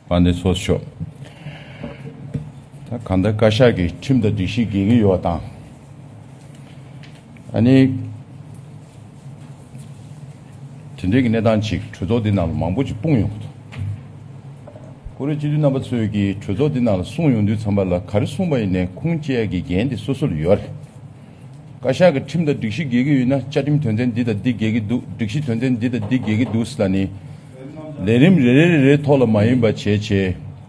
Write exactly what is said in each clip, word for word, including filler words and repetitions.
དཔལ་ལྡན་ཚོགས་གཙོ་མཆོག་ད་གང་ལྟར་བཀའ་ཤག་གིས་ཁྲིམས་དང་སྒྲིག་གཞི་འགལ་གྱི་ཡོད་དང་། ཨ་ནི། དེ་འདྲའི་གི་གནས་སྟངས་ཅིག་གྲོས་ཚོགས་འདི་ནང་ལ་མང་པོ་ཅིག་སྤུངས་ཡོང་གི་འདུག་བཀུར་འོས་སྤྱི་འཐུས་རྣམ་པ་ཚོས་ཀྱིས་གྲོས་ཚོགས་འདི་ནང་ལ་གསུངས་ཡོང་དུས་ཙམ་པ་ལ་ག་རེ་གསུངས་པ་ཡིན་ནའི་ཁུངས་སྐྱེལ་ཡ་གི་འགན་དེ་སོ་སོ་ལ་ཡོད་རེད། བཀའ་ཤག་གི་ཁྲིམས་དང་སྒྲིག་གཞི་འགལ་གྱི་ཡོད་ན་བཅའ་ཁྲིམས་དོན་ཚན་འདི་དང་འདི་འགལ་གྱི་འདུག་སྒྲིག་གཞི་དོན་ཚན་འདི་དང་འདི་འགལ་གྱི་འདུག་ཟེར་ནི། ལས་རིམ་རེ་རེ་རེ་རེའི་ཐོག་ལ་མ་ཡིན་པ་བྱས་བྱས་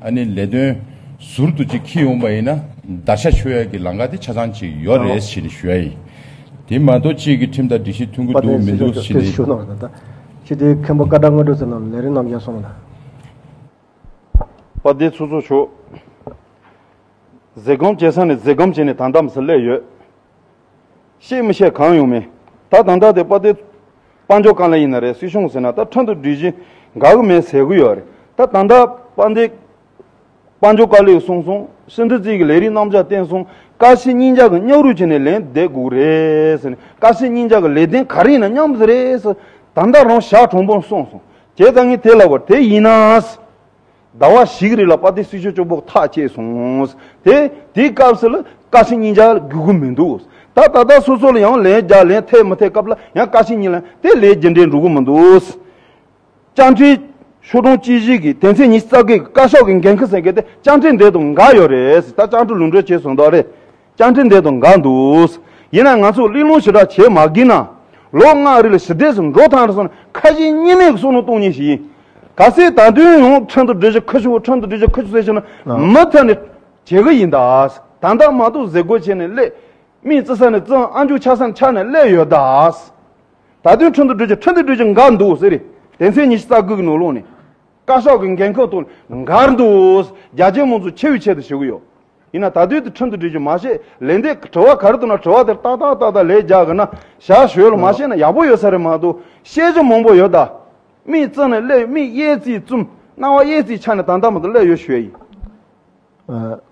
ཨ་ནི་ལས་དོན་ཟུར་དུ་ཅིག་འཁྱེར་ཡོང་པ་ཡིན་ན་བརྡར་ཤ་གཅོད་ཡ་གི་ལམ་ཁ་དེ་ཆ་ཚང་ཅིག་ཡོད་རེད་ཟེར་ནས་ཞུ་ཡ་ཡིན། དེ་མ་གཏོགས་གཅིག་གི་ཁྲིམས་དང་སྒྲིག་གཞི་མཐུན་གྱི་འདུག་མི་འདུག་ཟེར་ནས། ཞུ་གནང་བ་དང་། ཅི་དེ་མཁན་པོ་བཀའ་དྲག་དངོས་གྲུབ་ཟེར་ནང་ལས་རིམ་རྣམས་ཀྱང་སོང་ལ། དཔལ་ལྡན་ཚོགས་གཙོ་མཆོག་ཟས་སྐོམ་བྱེད་ས་ནས་ཟས་སྐོམ་བྱས་ནས་ད་ལྟ་མི་ཚེ་སླེབས་ཡོད། བཤད་མི་བཤད་གང་ཡོང་མེད། ད་ད་ལྟ་དེ་དཔལ་ལྡན་དཔལ་འབྱོར་བཀའ་བློན་ཡིན་ན་རེད། སྲིད་གཞུང་ཟེར་ན་ད་ཁྲིམས་དང་སྒྲིག་གཞི་འགལ་གི་མེད་ཟེར་གི་ཡོད་རེད། ད་ད་ལྟ་དཔལ་ལྡན་དཔལ་འབྱོར་བཀའ་བློན་གསུངས་སོང་། སྲིད་འཛིན་གྱི་ལས་རིམ་རྣམ་གཞག་བསྟན་སོང་། བཀའ་སྤྱི་གཉིས་ཆ་གི་མཉམ་རུབ་བྱས་ནས་ལན་འདེབས་དགོས་རེད་ཟེར་ནས། བཀའ་སྤྱི་གཉིས་ཆ་གི་ལས་དོན་ག་རེ་ཡིན་ན་མཉམ་དུ་རེད་ཟེར། ད་ལྟ་རང་ཞག་གྲོང་པོ་གསུངས་སོང་། བྱས་ཙང་ངས་དེ་ལབ་པ་དེ་ཡིན་ན། ཟླ་བ་ཞིག་རིང་ལ་དཔལ་ལྡན་སྲིད་སྐྱོང་གཅིག་པོ་ཐག་བཅད་སོང་། དེ་དེའི་སྐབས་སུ་ལ་བཀའ་སྤྱི་གཉིས་ཆ་རྒྱུག་གི་མི་འདུག་ད་ད་ལྟ་སོ་སོ་ལ་ཡང་ལན་རྒྱག་ལན་འཐད་མི་འཐད་སྐབས་ལ་ཡང་བཀའ་སྤྱི་གཉིས་ལ་དེ་ལན་རྒྱུ་འབྲས་འགྲོ་གི་མི་འདུག་བཅའ་ཁྲིམས་ཤོག་གྲངས་གཅིག་བཞི་གི་དོན་ཚན་ཉི་ཤུ་རྩ་དགུ་གི་བཀའ་ཤག་གི་འགན་ཁུར་ཟེར་མཁན་དེ་བཅའ་ཁྲིམས་དེ་དང་འགལ་ཡོད་རེད། ད་བཅའ་ཁྲིམས་ལུང་འདྲེན་བྱས་སོང་དོགས་རེད། བཅའ་ཁྲིམས་དེ་དང་འགལ་འདུག་ཡིན་ན་ང་ཚོ་གླེང་སློང་ཞེ་དྲག་བྱེད་མ་དགོས་ན། ལོ་ལྔ་རིང་ལ་ཞི་བདེ་སུ་འགྲོ་ཐང་རེད་སོང་ན་ཁ་ཞེ་གཉིས་མེད་ཀྱི་བསམ་བློ་གཏོང་མཁན་ཞིག་ཡིན། གལ་སྲིད་ད་དུང་ཡང་ཁྲིམས་དང་སྒྲིག་གཞི་ཁུར་ཤོག་ཁྲིམས་དང་སྒྲིག་གཞི་ཁུར་ཤོག་ཟེར་ཤེ་ན་མུ་མཐུད་ནས་བྱེད་གི་ཡིན་ད། ད་ལྟ་མ་གཏོགས་ཟས་གོས་བྱས་ནས་སླེབས། མིག་བཙུམ་ས་ནས་བཙུམ། ཨ་མཆོག་ཆགས་ས་ནས་ཆགས་ནས་སླེབས་ཡོད་ད། ད་དུང་ཁྲིམས་དང་སྒྲིག་གཞི་ཁྲིམས་དང་སྒྲིག་གཞི་འགལ་འདུག་ཟེར་རེད། དོན་ཚན་ཉི་ཤུ་རྩ་དགུ་གི་ནང་ལོགས་ནས། བཀའ་ཤག་གི་འགན་ཁུར་དང་འགལ་འདུག་རྒྱ་ཆེ་མང་ཚོགས་ཆེ་བའི་ཆེད་དུ་ཞུ་གི་ཡོད། ཡིན་ན་ད་དུང་དེ་ཁྲིམས་དང་སྒྲིག་གཞི་མ་ཤེས། ལན་འདེབས་དྲི་བ་ག་རེ་འདུག་ན་དྲི་བ་དེར་ཏག་ཏག་ཏག་ཏག་ལན་རྒྱག་དགོས་ན་ཞག་ཞོལ་ལ་མ་ཤེས་ན་ཡག་པོ་ཡོད་ས་རེད་མ་གཏོགས་ཤེས་རྒྱུ་མང་པོ་ཡོད་ད། མིག་བཙུམ་ནས་སླེབས། མིག་གཡས་རྩེ་བཙུམ། རྣ་བ་གཡས་རྩེ་ཆགས་ནས་ད་ལྟ་མ་གཏོགས་སླེབས་ཡོད་ཞུ་ཡ་ཡིན། ཨ།